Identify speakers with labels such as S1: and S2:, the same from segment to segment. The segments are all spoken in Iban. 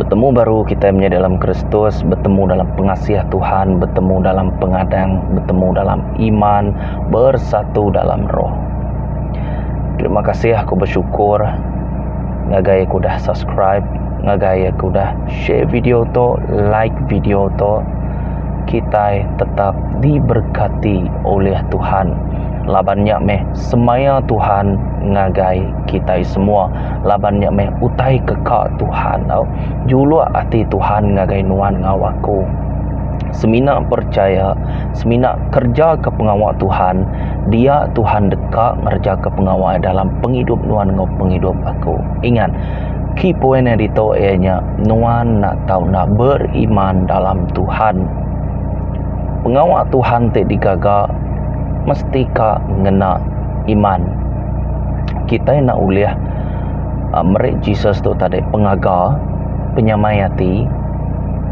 S1: Betemu baru kitai menyadi dalam Kristus, betemu dalam pengasih Tuhan, betemu dalam pengadang, betemu dalam iman, bersatu dalam roh. Terima kasih aku bersyukur ngagai aku udah subscribe, ngagai aku udah share video tu, like video tu. Kitai tetap diberkati oleh Tuhan. Laban nya meh semaya Tuhan ngagai kitai semua. Laban nya meh utai ke ka Tuhan tau. Juluk ati Tuhan ngagai nuan enggau aku. Semina percaya, semina kerja ke pengawa Tuhan, dia Tuhan deka ngereja ke pengawa iya dalam pengidup nuan enggau pengidup aku. Ingat, key point iya ditu iya nya nuan enda tau enda beriman dalam Tuhan. Pengawa Tuhan ti digaga mesti ka ngena iman. Kitai enda ulih uhh meri Jesus tu tadi pengaga, penyamai ati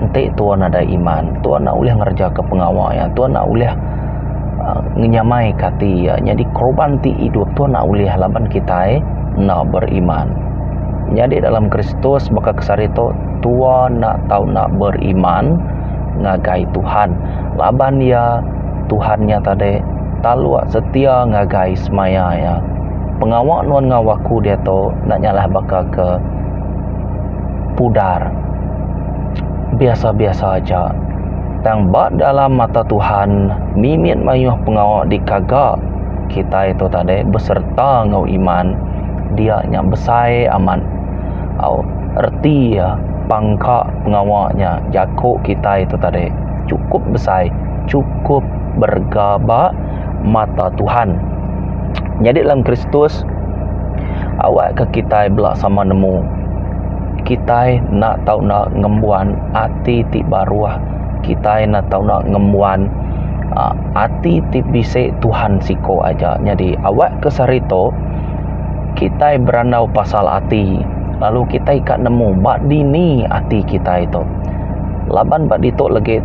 S1: enti tuan nadai iman. Tuan enda ulih ngereja ke pengawa iya, tuan enda ulih uhh ngenyamai ke ati iya. Nyadi korban ti idup tuan enda ulih laban kitai enda beriman. Nyadi dalam Kristus baka ke sehari tu tuan enda tau enda beriman ngagai Tuhan laban iya Tuhan nya tadi taluk setia ngagai semaya iya. Pengawa nuan enggau aku diatu enda nyalah baka ke pudar biasa-biasa aja. Tang ba dalam mata Tuhan mimit mayuh pengawa dikaga kitai tu tadi beserta enggau iman dia nya besai amat au reti iya pangka pengawa nya jaku kitai tu tadi chukup besai chukup berega ba mata Tuhan. Nyadi dalam Kristus awak ke kitai bela sama nemu kitai enda tau enda ngembuan ati ti baruh kitai enda tau enda ngembuan aaa ati ti bisi Tuhan siko aja. Nyadi awak ke sehari tu kitai berandau pasal ati lalu kitai ka nemu ba dini ati kitai tu. Laban ba ditu legi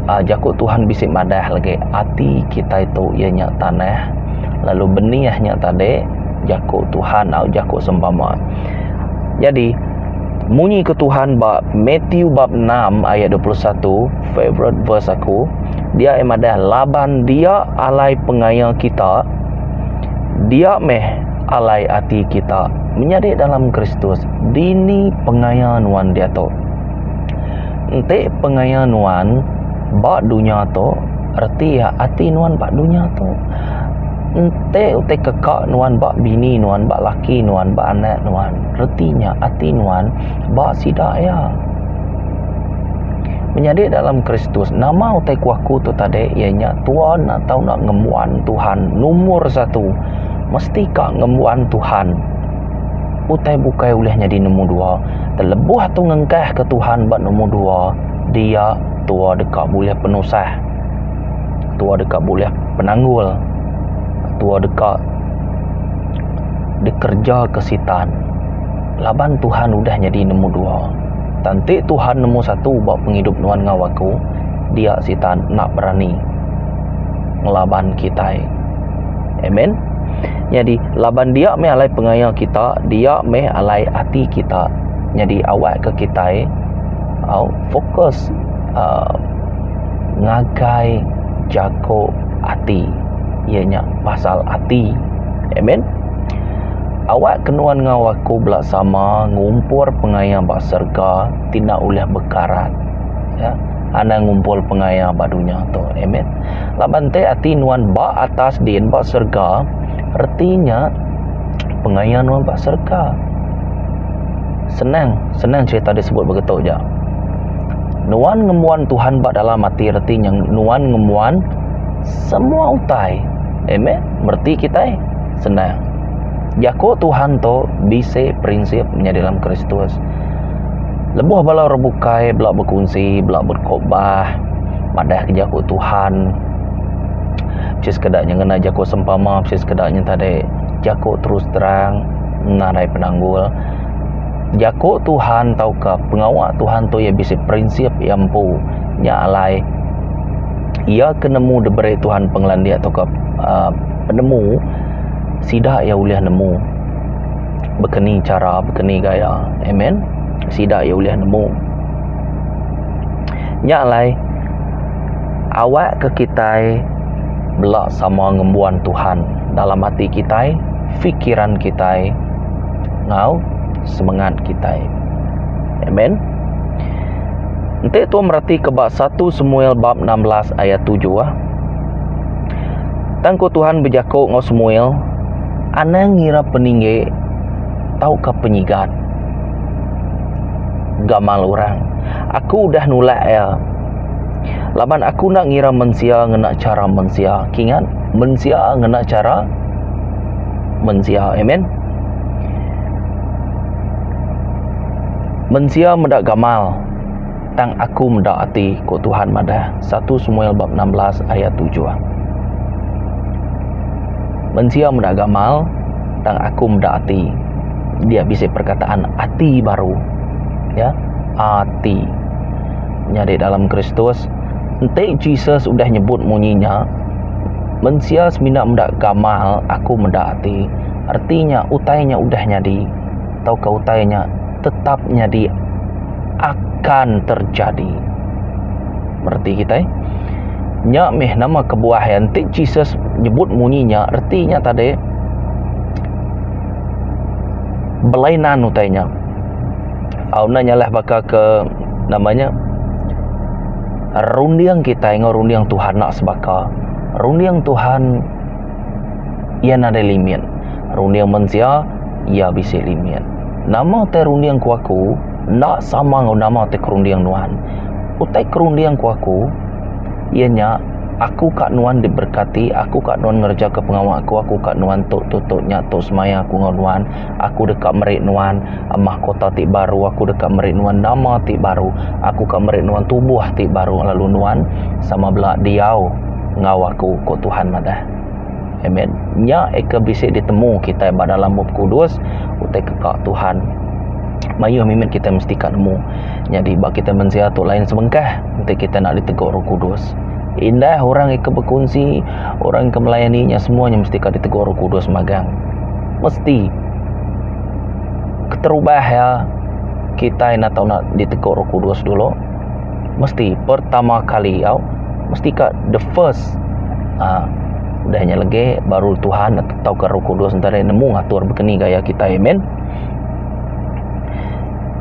S1: uhh jaku Tuhan bisi madah legi ati kitai tu iya nya tanah lalu benih nya tadi jaku Tuhan au jaku sempama. Nyadi munyi ku Tuhan ba Matthew bab enam ayat 21 favourite verse aku dia iya madah laban dia alai pengaya kita dia meh alai ati kita menyadi dalam Kristus dini pengaya nuan diatu. Enti pengaya nuan ba dunya tu reti iya ati nuan ba dunya tu. Enti utai keka nuan ba bini nuan ba laki nuan ba anak nuan reti nya ati nuan ba sida iya. Menyadi dalam Kristus nama utai ku aku tu tadi iya nya tuan tau enda ngembuan Tuhan lumur satu mesti ka ngembuan Tuhan. Utai bukai ulih nyadi nemu dua. Lebuh tu ngengkahka Tuhan ba nemu dua, dia tua deka bulih penusah. Tua deka bulih penanggul. Tua deka dikerejaka sitan. Laban Tuhan udah nyadi nemu dua. Tang enti Tuhan nemu satu ba pengidup nuan enggau aku, dia sitan enda berani ngelaban kitai. Amen. Nyadi laban dia meh alai pengaya kita, dia meh alai ati kita. Nyadi awak ke kitai au fokus uhh ngagai jako ati iya nya pasal ati. Amen. Awak ke nuan enggau aku bela sama ngumpul pengaya ba serega ti enda ulih bekarat. Ya. Anang ngumpul pengaya ba dunya tu. Amen. Laban enti ati nuan ba atas din ba serega, reti nya pengaya nuan ba serega. Senang, senang cerita disebut begitu ja. Nuan ngembuan Tuhan ba dalam ati reti nya nuan ngembuan semua utai. Amen. Mereti kitai senang. Jaku Tuhan tu bisi prinsip nya dalam Kristus. Lebuh bala orang bukai bela bekunsi, bela bekhotbah, madah ke jaku Tuhan. Bisi sekeda nya ngena jaku sempama, bisi sekeda nya tadi jaku terus terang nadai penanggul. Jaku Tuhan tauka pengawa Tuhan tu iya bisi prinsip iya empu. Nya alai iya ke nemu diberi Tuhan pengelandik tauka uhh penemu sida iya ulih nemu. Baka ni chara, baka ni gaya. Amen. Sida iya ulih nemu. Nya alai awakka kitai bela sama ngembuan Tuhan dalam ati kitai, fikiran kitai enggau semengat kitai. Amen. Enti tua meratika ba satu Samuel bab 16 ayat 7 ah. Tang ku Tuhan bejaku enggau Samuel, anang ngira peninggi tauka penyigat gamal orang. Aku udah nulak iya. Laban aku enda ngira mensia ngena chara mensia. Kingat, mensia ngena chara mensia. Amen. Mensia meda gamal, tang aku meda ati, ku Tuhan madah. 1 Samuel bab 16 ayat 7. Mensia meda gamal, tang aku meda ati. Dia bisi perkataan ati baru. Ya, ati. Nyadi dalam Kristus, enti Jesus udah nyebut munyi nya, mensia semina meda gamal, aku meda ati. Reti nya utai nya udah nyadi tauka utai nya tetap nyadi akan terjadi. Mereti kitai? Nya meh nama kebuah iya enti Jesus nyebut munyi nya reti nya tadi belainan utai nya. Au enda nyalah baka ke nama nya runding kitai enggau runding Tuhan enda sebaka. Runding Tuhan iya nadai limit. Runding mensia iya bisi limit. Nama utai runding ku aku enda sama enggau nama utai kerunding nuan. Utai kerunding ku aku iya nya aku ka nuan diberkati, aku ka nuan ngerejaka pengawa aku, aku ka nuan tu tu tu nya tu semaya aku enggau nuan, aku deka meri nuan mahkota ti baru, aku deka meri nuan nama ti baru, aku ka meri nuan tubuh ti baru lalu nuan sama bela diau enggau aku, ku Tuhan madah. Amen. Nya eka bisi ditemu kitai ba dalam Bup Kudus utai ke ka Tuhan. Mayuh mimit kitai mesti ka nemu. Nyadi ba kitai mensia tu lain sebengkah enti kitai enda ditegur Roh Kudus. Indah orang eka bekunsi, orang ke melayani nya semua nya mesti ka ditegur Roh Kudus magang. Mesti. Keterubah iya kitai enda tau enda ditegur Roh Kudus dulu. Mesti pertama kali au mesti ka the first aaa udah nya legi baru Tuhan tauka Roh Kudus entara nemu ngatur bekeni gaya kitai amen.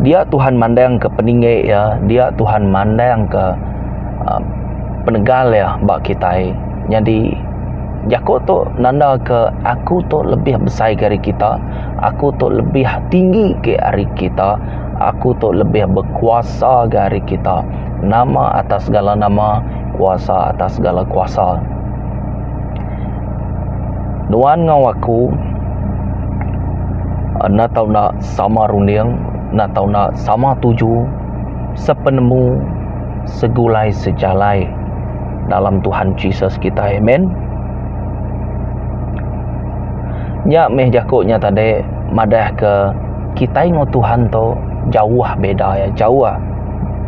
S1: Dia Tuhan mandang ke peninggi iya, dia Tuhan mandang ke aaa penegal iya ba kitai. Nyadi jaku tu nanda ke aku tu lebih besai ke ari kita, aku tu lebih tinggi ke ari kita, aku tu lebih bekuasa ke ari kita. Nama atas segala nama, kuasa atas segala kuasa. Nuan enggau aku enda tau enda sama runding, enda tau enda sama tuju, sepenemu, segulai sejalai dalam Tuhan Jesus kitai. Amen. Nya meh jaku nya tadi madah ke kitai enggau Tuhan tu jauh beda iya, jauh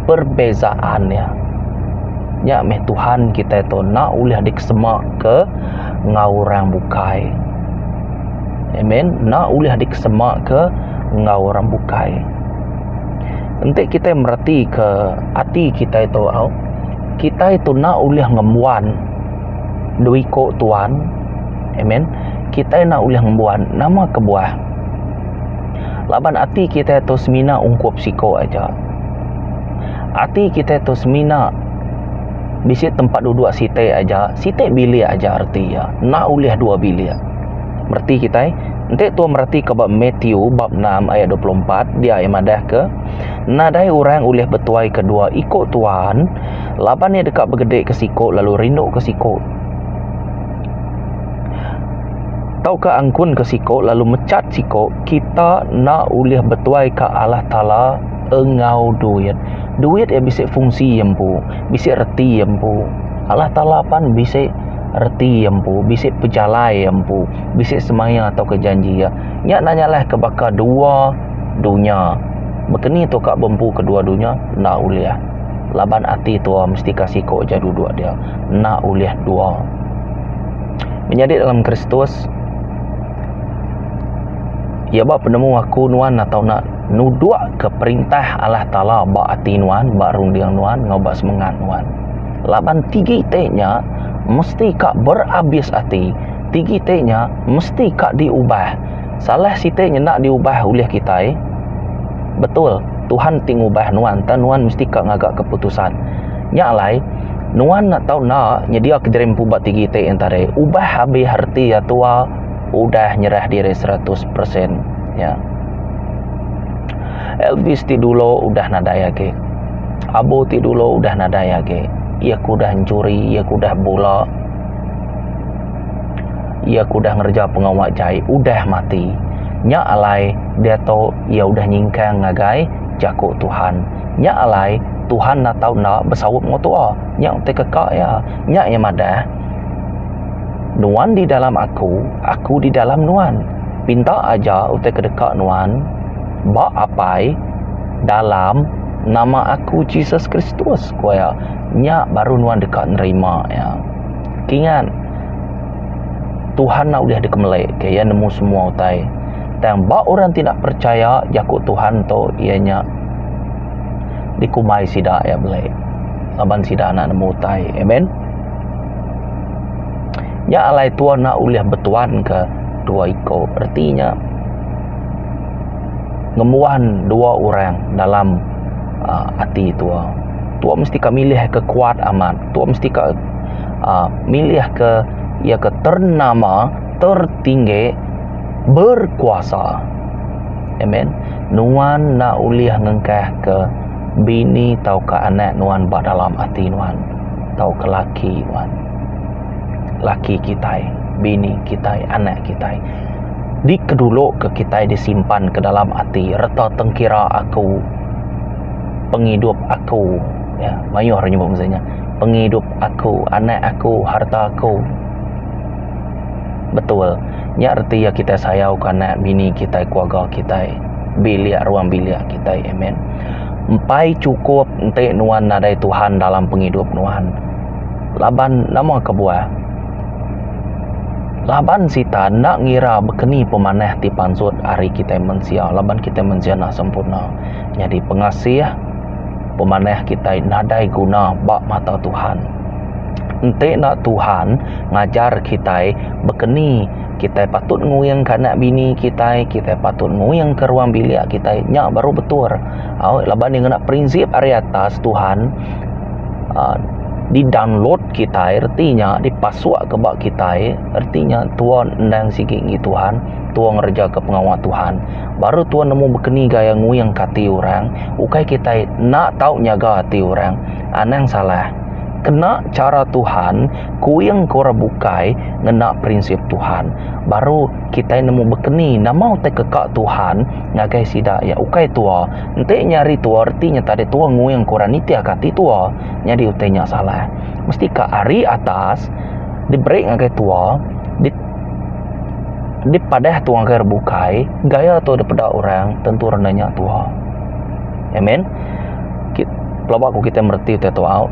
S1: perbezaan iya. Nya meh Tuhan kitai tu enda ulih dikesema ke enggau orang bukai. Amen. Enda ulih dikesema ke enggau orang bukai. Enti kitai mereti ke ati kitai tu au, kitai tu enda ulih ngembuan dua iko tuan. Amen. Kitai enda ulih ngembuan nama kebuah. Laban ati kitai tu semina ungkup siko aja. Ati kitai tu semina bisi tempat duduk siti aja, siti bilik aja reti iya. Enda ulih dua bilik. Mereti kitai, enti tua mereti ke ba Matthew bab 6 ayat 24 dia iya madah ke nadai orang ulih betuai ke dua iko tuan laban iya deka begedi ke siko lalu rindu ke siko. Tauka angkun ke siko lalu mechat siko, kita enda ulih betuai ka Allah Taala enggau duit. Duit iya bisi fungsi iya empu, bisi reti iya empu. Allah Taala pan bisi reti iya empu, bisi pejalai iya empu, bisi semaya tauka janji iya. Nya enda nyalah ke baka dua dunya. Baka ni tu ka bempu ke dua dunya? Enda ulih. Laban ati tua mesti ka siko aja duduk dia. Enda ulih dua. Menyadi dalam Kristus, iya ba penemu aku nuan atau enda. Nudukka perintah Allah Taala ba ati nuan, ba runding nuan enggau ba semengat nuan. Laban tigi ti nya mesti ka berabis ati, tigi ti nya mesti ka diubah. Salah siti nya enda diubah ulih kitai. Betul, Tuhan ti ngubah nuan tang nuan mesti ka ngaga keputusan. Nya alai, nuan enda tau enda nyediaka diri empu ba tigi ti nya tadi. Ubah abih reti iya tua udah nyerah diri 100%. Ya. Elvis ti dulo udah nadai agi. Abu ti dulo udah nadai agi. Iya ke udah enchuri, iya ke udah bula, iya ke udah ngereja pengawa jai udah mati. Nya alai diatu iya udah nyingkang ngagai jaku Tuhan. Nya alai Tuhan enda tau enda besaup enggau tua. Nya utai keka iya. Nya iya madah Nuan di dalam aku, aku di dalam nuan. Pinta aja utai ke deka nuan ba Apai dalam nama aku Jesus Kristus, ku iya. Nya baru nuan deka nerima iya. Kingat, Tuhan enda ulih dikemelika, Iya nemu semua utai. Tang ba orang ti enda perchaya jaku Tuhan tu iya nya dikumbai sida iya beli laban sida enda nemu utai. Amen. Nya alai tua enda ulih betuanka dua iko. Reti nya ngembuan dua orang dalam uhh ati tua. Tua mesti ka milih ke kuat amat. Tua mesti ka uhh milih ke iya ke ternama, tertinggi, berkuasa. Amen. Nuan enda ulih ngengkah ke bini tauka anak nuan ba dalam ati nuan tauka laki nuan. Laki kitai, bini kitai, anak kitai. Dikedulu ke kitai disimpan ke dalam ati reta tengkira aku, pengidup aku. Ya, mayuh orang nyebut mesti nya. Pengidup aku, anak aku, harta aku. Betul. Nya reti iya kitai sayau ke anak bini kitai, keluarga kitai, bilik ruang bilik kitai. Amen. Empai chukup enti nuan nadai Tuhan dalam pengidup nuan. Laban nama kebuah? Laban sitan enda ngira bekeni pemanah ti pansut ari kitai mensia laban kitai mensia enda sempurna. Nyadi pengasih pemanah kitai nadai guna ba mata Tuhan. Enti enda Tuhan ngajar kitai bekeni kitai patut nguingka anak bini kitai, kitai patut nguingka ruang bilik kitai nya baru betul. Au laban iya ngena prinsip ari atas Tuhan uhh di download kitai reti nya dipasuk ke ba kitai reti nya tuan endang sigi enggi Tuhan, tuan ngereja ke pengawa Tuhan. Baru tuan nemu bekeni gaya nguingka ati orang ukai kitai enda tau nyaga ati orang anang salah. Kena chara Tuhan, kuing ke orang bukai ngena prinsip Tuhan. Baru kitai nemu bekeni nama utai ke ka Tuhan ngagai sida iya ukai tua. Enti nya ari tua reti nya tadi tua nguing ke orang nitih ka ati tua nyadi utai nya salah. Mesti ka ari atas diberi ngagai tua di dipadah tua ngagai orang bukai gaya tua dipeda orang tentu orang nanya tua. Amen. Pelaba ku kitai mereti utai tu au.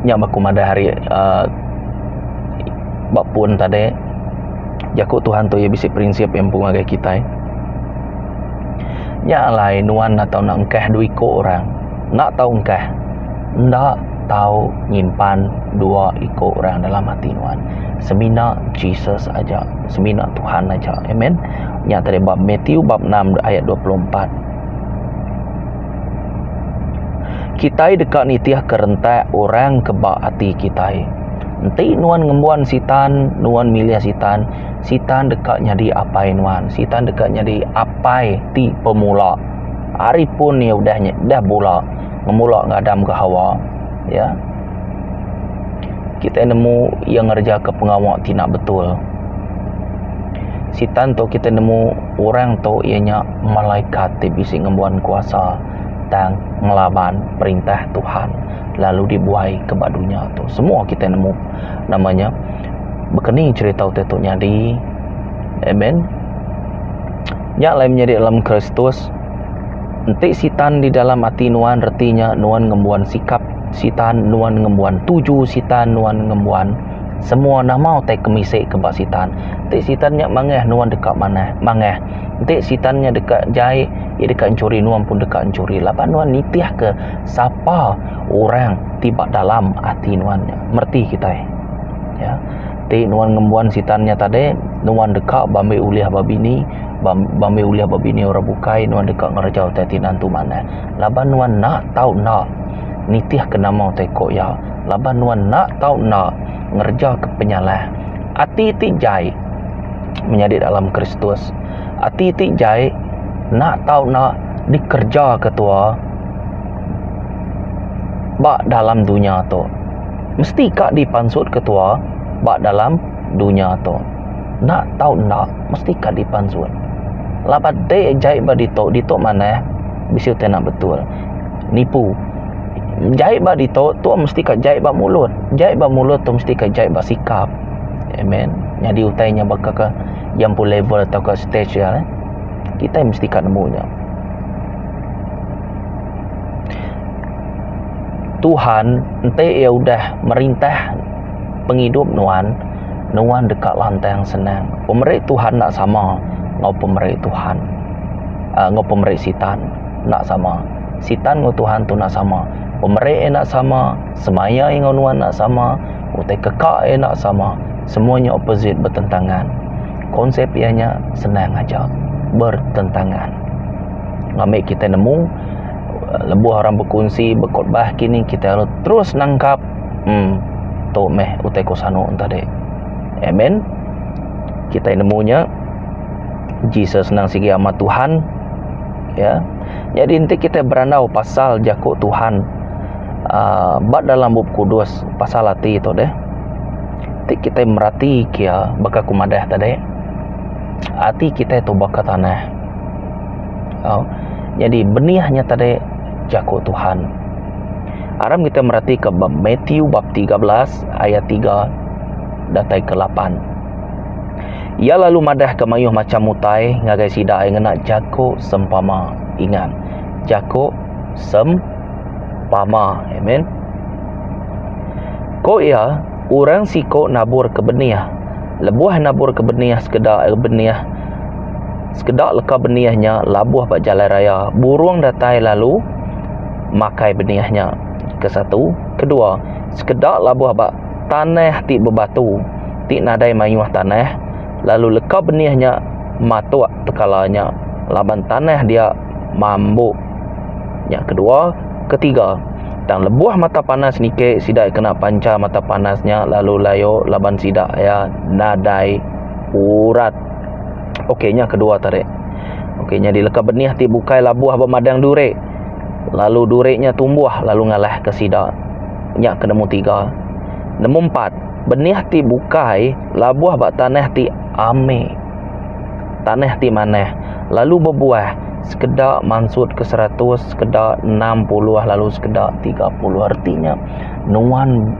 S1: Nya ba ku madah ari uhh ba pun tadi jaku Tuhan tu iya bisi prinsip iya empu ngagai kitai. Nya alai nuan enda tau nengkah dua iku orang. Enda tau engkah enda tau nyimpan dua iku orang dalam ati nuan. Semina Jesus aja, semina Tuhan aja. Amen. Nya tadi ba Matthew bab 6 ayat 24. Kitai deka nitihka rentak orang ke ba ati kitai. Enti nuan ngembuan Sitan, nuan milih Sitan, Sitan deka nyadi apai nuan. Sitan deka nyadi apai ti pemula. Ari pun iya udah nya udah bula ngemula enggau Adam enggau Hawa. Ya. Kitai nemu iya ngerejaka pengawa ti enda betul. Sitan tu kitai nemu orang tu iya nya malaikat ti bisi ngembuan kuasa tang ngelaban perintah Tuhan lalu dibuai ke ba dunya tu. Semua kitai nemu nama nya baka ni cherita utai tu nyadi. Amen. Nya alai menyadi dalam Kristus enti sitan di dalam ati nuan reti nya nuan ngembuan sikap sitan, nuan ngembuan tuju sitan, nuan ngembuan semua nama utai ke misi ke ba sitan. Enti sitan nya mangah nuan deka manah mangah. Enti sitan nya deka jai, iya deka enchuri nuan pun deka enchuri laban nuan nitihka sapa orang ti ba dalam ati nuan nya. Mereti kitai. Ya. Ti nuan ngembuan sitan nya tadi, nuan deka bambi ulih ba bini, bambi ulih ba bini orang bukai, nuan deka ngereja utai ti nentu manah. Laban nuan enda tau enda nitihka nama utai ko iya. Laban nuan enda tau enda ngereja ke penyalah. Ati ti jai. Menyadi dalam Kristus. Ati ti jai enda tau enda dikerejaka tua ba dalam dunya tu. Mesti ka dipansutka tua ba dalam dunya tu. Enda tau enda mesti ka dipansut. Laban ti jai ba ditu, ditu manah bisi utai enda betul. Nipu. Jai ba ditu, tu mesti ka jai ba mulut. Jai ba mulut tu mesti ka jai ba sikap. Amen. Nyadi utai nya baka ke iya empu level tauka stage iya eh. Kitai mesti ka nemu nya. Tuhan enti iya udah merintah pengidup nuan, nuan deka lantang senang. Pemeri Tuhan enda sama enggau pemeri Tuhan uhh enggau pemeri sitan enda sama. Sitan enggau Tuhan tu enda sama. Pemeri iya enda sama, semaya iya enggau nuan enda sama. Utai keka iya enda sama. Semua nya opposite bertentangan. Konsep iya nya senang aja bertentangan. Ngambi kitai nemu lebuh orang bekunsi bekhotbah kini kitai lalu terus nangkap em tu meh utai ku sanu tadi. Amen. Kitai nemu nya Jesus endang sigi amat Tuhan ya. Nyadi enti kitai berandau pasal jaku Tuhan. uhh ba dalam bup kudus pasal ati tu deh ti kitai merati kia baka ku madah tadi ati kitai tu baka tanah au nyadi benih nya tadi jaku Tuhan. Aram kitai merati ka ba Matthew bab 13 ayat 3 datai ke 8. Iya lalu madah ka mayuh macham utai ngagai sida ai ngena jaku sempama. Ingat jaku sem pama. Amen. Ko iya, orang siko nabur ke benih. Lebuh nabur ke benih sekeda benih sekeda leka benih nya labuh ba jalai raya. Burung datai lalu makai benih nya. Kesatu, kedua, sekeda labuh ba tanah ti bebatu ti nadai mayuh tanah lalu leka benih nya matuk tekala nya laban tanah dia mambuk. Nya kedua, ketiga. Tang lebuh mata panas niki sida kena pancha mata panas nya lalu layo laban sida iya nadai urat. Okey nya kedua tadi. Okey nyadi leka benih ti bukai labuh ba madang duri. Lalu duri nya tumbuh lalu ngalahka sida. Nya ke nemu tiga. Nemu empat, benih ti bukai labuh ba tanah ti ami. Tanah ti manah lalu bebuah. Sekeda mansutka seratus, sekeda 60 lalu sekeda 30. Reti nya nuan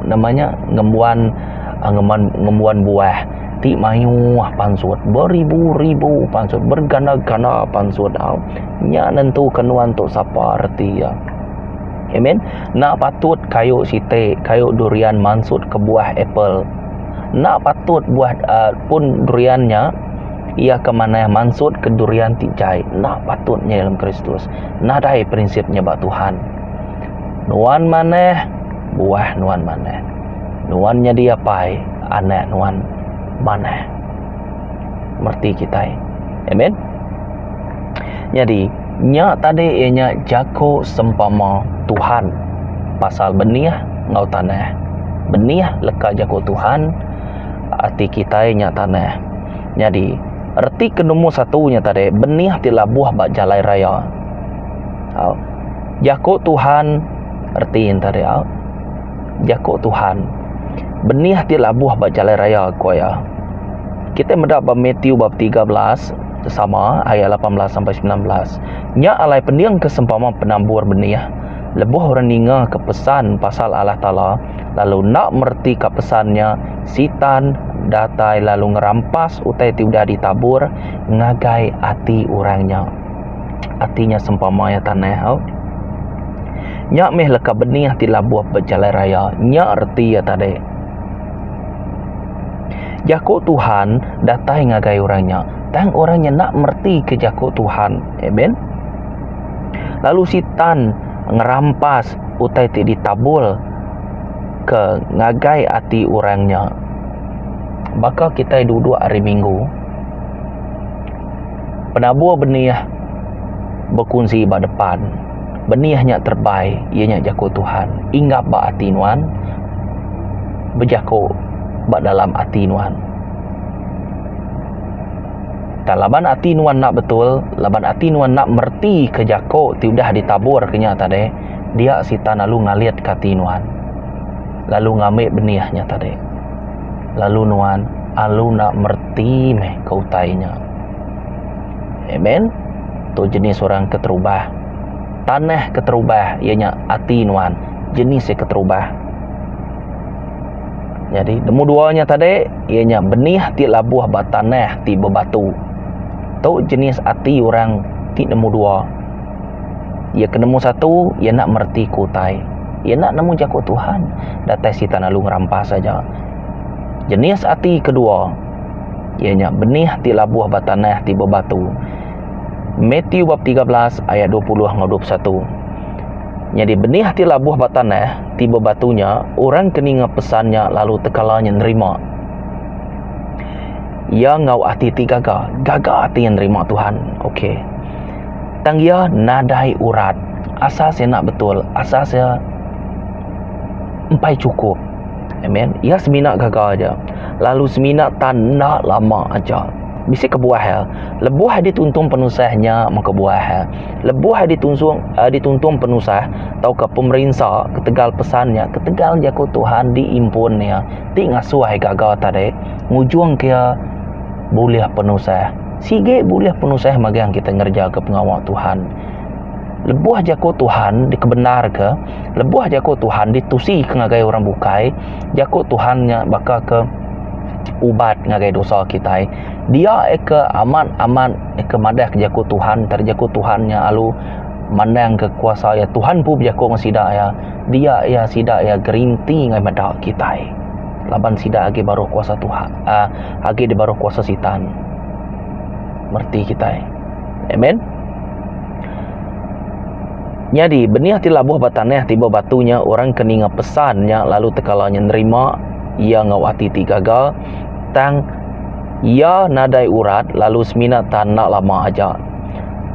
S1: nama nya ngembuan ngembuan ngembuan buah ti mayuh pansut beribu-ribu pansut berganda-ganda pansut au. Nya nentuka nuan tu sapa reti iya. Amen. Enda patut kayu siti kayu durian mansutka buah apple. Enda patut buah uhh pun durian nya. Iya ke manah mansut ke durian ti jai enda patut nya dalam Kristus. Nadai prinsip nya ba Tuhan. Nuan manah, buah nuan manah. Nuan nyadi apai, anak nuan manah. Mereti kitai. Amen. Nyadi, nya tadi iya nya jaku sempama Tuhan pasal benih enggau tanah. Benih leka jaku Tuhan, ati kitai nya tanah. Nyadi, reti ke numur satu nya tadi benih ti labuh ba jalai raya. Au. Jaku Tuhan reti nya tadi au. Jaku Tuhan. Benih ti labuh ba jalai raya ku iya. Kitai meda ba Matthew bab 13 sama ayat 18 sampai 19. Nya alai pending ke sempama penabur benih lebuh orang ninga ke pesan pasal Allah Taala lalu enda meretika pesan nya, Sitan datai lalu ngerampas utai ti udah ditabur ngagai ati orang nya. Ati nya sempama iya tanah au. Nya meh leka benih ti labuh ba jalai raya. Nya reti iya tadi. Jaku Tuhan datai ngagai orang nya. Tang orang nya enda meretika jaku Tuhan. Amen. Lalu Sitan ngerampas utai ti ditabur ke ngagai ati orang nya. Baka kitai duduk hari minggu, penabur benih bekunsi ba depan. Benih nya terebai iya nya jaku Tuhan. Inggap ba ati nuan, bejaku ba dalam ati nuan. Tang laban ati nuan enda betul, laban ati nuan enda mereti ke jako ti udah ditabur ke nya tadi, dia sitan lalu ngalit ke ati nuan. Lalu ngambi benih nya tadi. Lalu nuan alu enda mereti meh ke utai nya. Amen. Tu jenis orang keterubah. Tanah keterubah iya nya ati nuan, jenis iya keterubah. Nyadi nemu dua nya tadi iya nya benih ti labuh ba tanah ti bebatu. Tu jenis ati orang ti nemu dua. Iya ke nemu satu iya enda mereti ku utai. Iya enda nemu jaku Tuhan datai sitan lalu ngerampas aja. Jenis ati kedua iya nya benih ti labuh ba tanah ti bebatu. Matthew bab 13 ayat 20 enggau 21. Nyadi benih ti labuh ba tanah ti bebatu nya, orang ke ninga pesan nya lalu tekala nya nerima. Iya enggau ati ti gaga, gaga ati iya nerima Tuhan. Okey. Tang iya nadai urat. Asas iya enda betul, asas iya empai chukup. Amen. Iya semina gaga aja. Lalu semina tan enda lama aja. Bisi kebuah iya. Lebuh dituntung penusah nya meh kebuah iya. Lebuh ditunsung dituntung penusah tauka pemerinsa ketegal pesan nya ketegal jaku Tuhan diimpun iya ti ngasuh iya gaga tadi ngujungka iya bulih penusah. Sigi bulih penusah magang kita ngerejaka pengawa Tuhan. Lebuh jaku Tuhan dikebendarka, lebuh jaku Tuhan ditusika ngagai orang bukai, jaku Tuhan nya baka ke ubat ngagai dosa kitai. Dia eka amat-amat eka madah ke jaku Tuhan, tang jaku Tuhan nya alu mandang ke kuasa iya. Tuhan empu bejaku ngan sida iya, dia iya sida iya gerinti ngagai meda kitai. Laban sida agi baruh kuasa Tuhan uhh agi di baruh kuasa sitan. Mereti kitai. Amen. Nyadi, benih ti labuh ba tanah ti bebatu nya orang ke ninga pesan nya lalu tekala nya nerima iya enggau ati ti gaga, tang iya nadai urat lalu semina tan enda lama aja.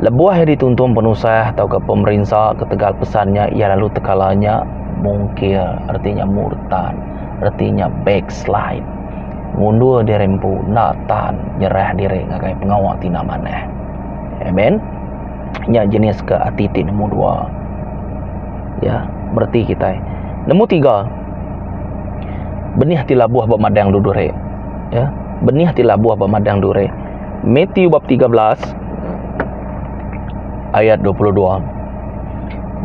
S1: Lebuh iya dituntung penusah tauka pemerinsa ketegal pesan nya, iya lalu tekala nya mungkir, reti nya murtad, reti nya backslide, ngundur diri empu enda tan nyerah diri ngagai pengawa ti enda manah. Amen. Nya jenis ke ati ti nemu dua. Ya, bereti kitai. Nemu tiga. Benih ti labuh ba madang dudure. Ya, benih ti labuh ba madang dure. Matthew bab 13 ayat 22.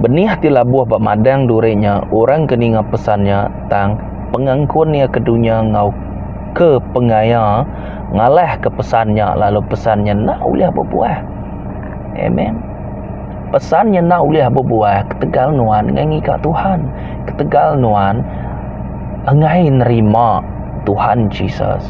S1: Benih ti labuh ba madang dure nya orang ke ninga pesan nya tang pengangkun iya ke dunya enggau ke pengaya ngalahka pesan nya lalu pesan nya enda ulih bebuah. Amen. Pesan nya enda ulih bebuah ketegal nuan enggai ngiga Tuhan. Ketegal nuan enggai nerima Tuhan Jesus.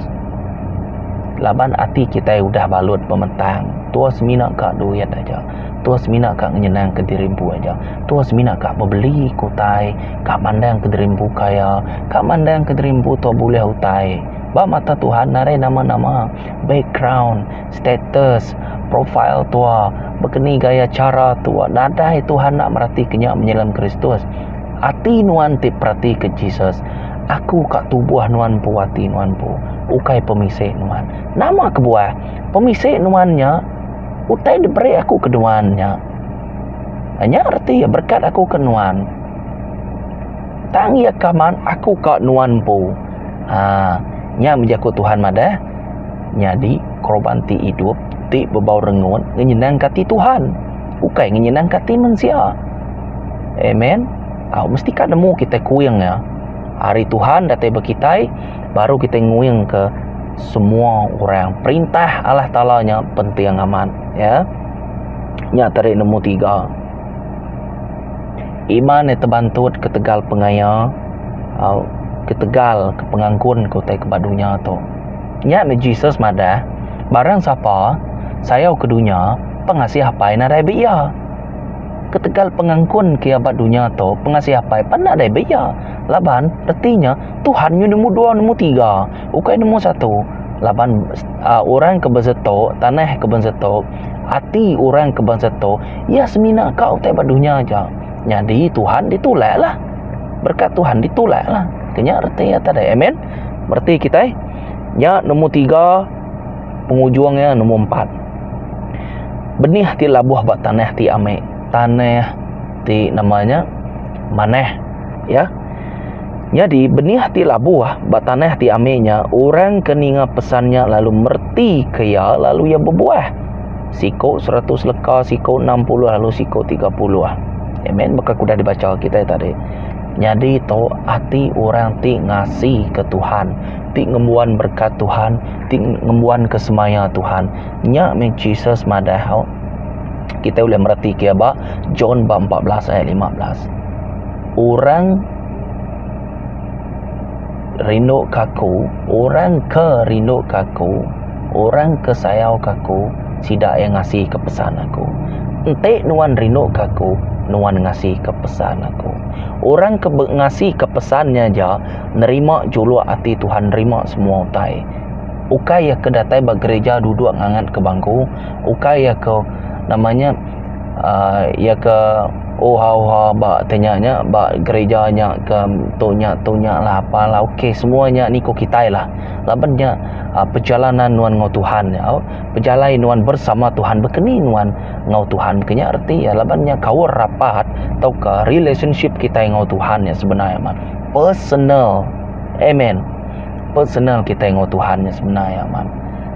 S1: Laban ati kitai udah balut pemetang. Tua semina ka duit aja. Tua semina ka ngenyenangka diri empu aja. Tua semina ka bebeli ke utai, ka mandangka diri empu kaya, ka mandangka diri empu tua bulih utai. Ba mata Tuhan nadai nama-nama background, status, profile tua, bekeni gaya chara tua. Nadai Tuhan enda meratika nya menyelam Kristus. Ati nuan ti peratika Jesus. Aku ka tubuh nuan empu ati nuan empu, ukai pemisi nuan. Nama kebuah? Pemisi nuan nya utai diberi aku ke nuan nya. Nya reti iya berekat aku ke nuan. Tang iya kaman aku ka nuan empu. Ha, nya bejaku Tuhan madah. Nyadi, korban ti idup ti bebau rengut ngenyenangka ati Tuhan, ukai ngenyenangka ati mensia. Amen. Au mesti ka nemu kitai kuing iya. Ari Tuhan datai ba kitai, baru kitai nguingka semua orang. Perintah Allah Taala nya penting amat, ya. Nya tadi nemu tiga. Iman iya tebantut ketegal pengaya, au ketegal ke pengangkun ke utai ke ba dunya tu. Nya meh Jesus madah, Barang sapa sayau ke dunya, pengasih Apai nadai be iya. Ketegal pengangkun ke iya ba dunya tu, pengasih Apai pan nadai be iya. Laban reti nya Tuhan nyu nemu dua nemu tiga, ukai nemu satu. Laban uhh orang ke besetu, tanah ke besetu, ati orang ke besetu iya semina ka utai ba dunya aja. Nyadi Tuhan ditulak lah. Berkat Tuhan ditulak lah. Ke nya reti iya tadi. Amen. Mereti kitai. Nya nombor tiga pengujung iya nombor empat. Benih ti labuh ba tanah ti ami. Tanah ti nama nya manah ya. Nyadi benih ti labuh ba tanah ti ami nya orang ke ninga pesan nya lalu mereti ke iya lalu iya bebuah. Siko 100 leka, siko 60 lalu siko 30. Amen. Baka ke udah dibacha kitai tadi. Nyadi tu ati orang ti ngasi ke Tuhan, ti ngembuan berkat Tuhan, ti ngembuan ke semaya Tuhan. Nya meh Jesus madah au. Kitai ulih mereti ke iya ba John ba 14 ayat 15. Orang rindu ke aku, orang ke rindu ke aku, orang ke sayau ke aku, sida iya ngasi ke pesan aku. Enti nuan rindu ke aku, nuan ngasi ke pesan aku. Orang ke ngasi ke pesan nya aja nerima juluk ati Tuhan nerima semua utai. Ukai iya ke datai ba gereja duduk ngangat ke bangku, ukai iya ke nama nya uhh iya ke Oha oha ba te nya nya ba gereja nya ke tu nya tu nya lah apa lah ok semua nya ni ko kitai lah laban nya uhh perjalanan nuan enggau Tuhan nya au pejalai nuan bersama Tuhan baka ni nuan enggau Tuhan ke nya reti iya laban nya kaul rapat tauka relationship kitai enggau Tuhan nya sebenar amat personal amen personal kitai enggau Tuhan nya sebenar amat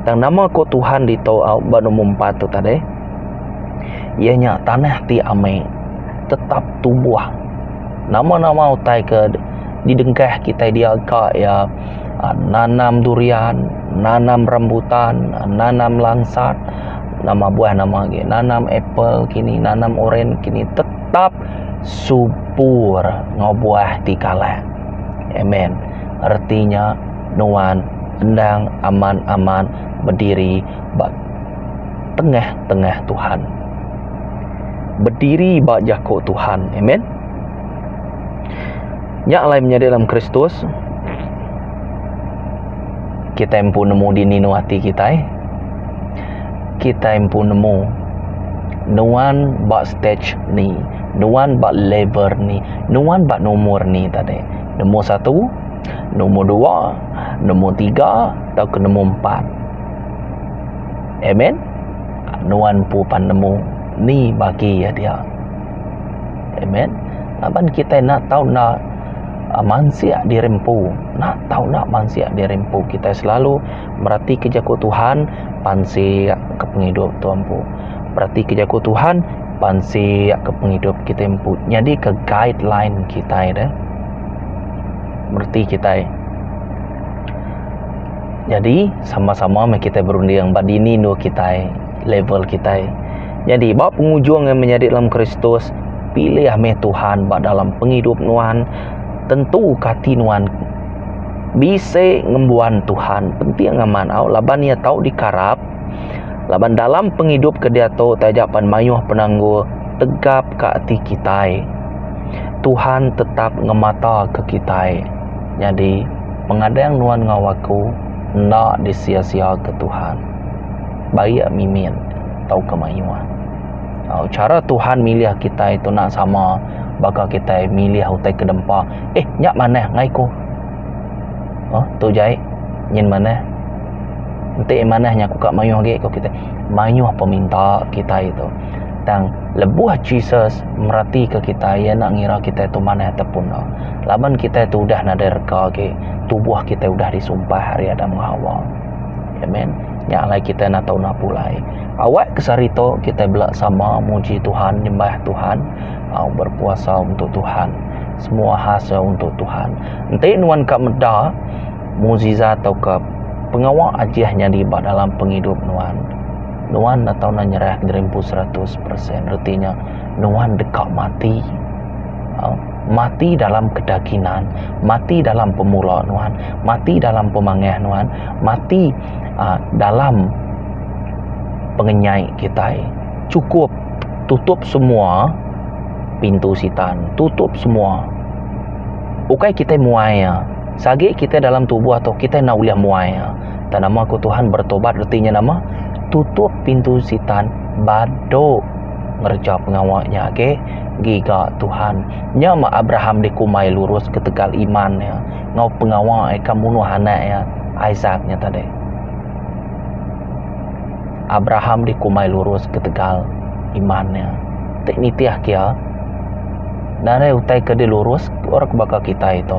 S1: tang nama ko Tuhan ditu au ba nombor empat tu tadi. Iya nya tanah ti ami tetap tumbuh. Nama-nama utai ke didengkah kitai dia ka iya uhh nanam durian, nanam rambutan, nanam langsat, nama buah nama agi nanam apple kini nanam oren kini tetap subur enggau buah ti kalah. Amen. Reti nya nuan endang aman-aman bediri ba tengah-tengah Tuhan. Bediri ba jaku Tuhan. Amen. Nya alai menyadi dalam Kristus kitai empu nemu dini nu ati kitai. Kitai empu nemu nuan ba stage ni, nuan ba level ni, nuan ba numur ni tadi. Nombor satu, nombor dua, nombor tiga tauka nombor empat. Amen. Nuan empu pan nemu ni bagi iya dia. Amen. Laban kitai enda tau enda mansik diri empu. Enda tau enda mansik diri empu. Kitai selalu meratika jaku Tuhan pansik ke pengidup tu empu. Meratika jaku Tuhan pansik ke pengidup kitai empu. Nyadika guideline kitai deh. Mereti kitai. Nyadi sama-sama meh kitai berunding ba dini endur kitai level kitai. Nyadi ba pengujung iya menyadi dalam Kristus pilih meh Tuhan ba dalam pengidup nuan tentu ka ati nuan bisi ngembuan Tuhan penting amat au laban iya tau dikarap laban dalam pengidup ke diatu taja pan mayuh penanggul tegap ka ati kitai. Tuhan tetap ngemata ke kitai. Nyadi, pengadang nuan enggau aku enda disia-siaka Tuhan. Baik mimit tauka mayuh. Au chara Tuhan milih kitai tu enda sama baka kitai milih utai ke dempa. Eh, nya manah ngai ku. Oh, tu jai nyin manah. Enti manah nya aku ka mayuh agi ku kitai. Mayuh peminta kitai tu. Tang lebuh Jesus meratika kitai, iya enda ngira kitai tu manah ataupun enda. Laban kitai tu udah nadai rega agi, tubuh kitai udah disumpah ari Adam enggau Hawa. Amen. Nya alai kitai enda tau enda pulai. Awak ke sehari tu kitai bela sama muji Tuhan, nyembah Tuhan, au berpuasa untuk Tuhan. Semua hasil untuk Tuhan. Enti nuan ka meda mukjizat tauka pengawa ajih nyadi ba dalam pengidup nuan. Nuan enda tau enda nyerah diri empu 100% reti nya nuan deka mati. Au mati dalam kedakinan, mati dalam pemula nuan, mati dalam pemangah nuan, mati uhh dalam. pengenyai kitai. Chukup tutup semua pintu sitan, tutup semua. Ukai kitai muai iya. Sagi kitai dalam tubuh tu kitai enda ulih muai iya. Tang nama ku Tuhan bertobat reti nya nama? Tutup pintu sitan badu ngereja pengawa nya agi giga Tuhan. Nya mah Abraham dikumbai lurus ketegal iman iya enggau pengawa iya ke munuh anak iya Isaac nya tadi. Abraham dikumbai lurus ketegal iman iya. Ti nitih ke iya, nadai utai ke dilurus orang ke baka kitai tu.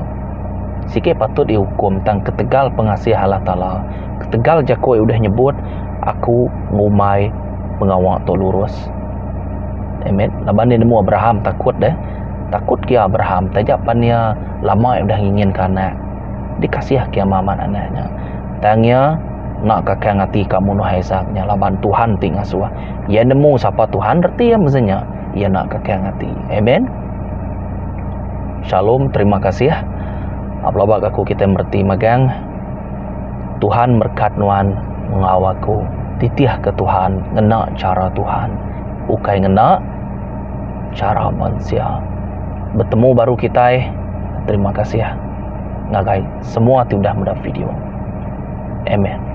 S1: Sigi patut diukum tang ketegal pengasih Allah Taala, ketegal jaku iya udah nyebut aku ngumbai pengawa tu lurus. Amen. Laban iya nemu Abraham takut deh. Takut ke iya Abraham taja pan iya lama iya udah nginginka anak. Dikasih ke iya amat anak nya. Tang iya enda kakang ati ka munuh Isaac nya laban Tuhan ti ngasuh. Iya nemu sapa Tuhan reti iya mesti nya. Iya enda kakang ati. Amen. Shalom, terima kasih. Pelaba aku kitai mereti magang. Tuhan merekat nuan enggau aku. Titih ke Tuhan ngena chara Tuhan. Ukai ngena chara mensia. Betemu baru kitai. Terima kasih ngagai semua ti udah meda video. Amen.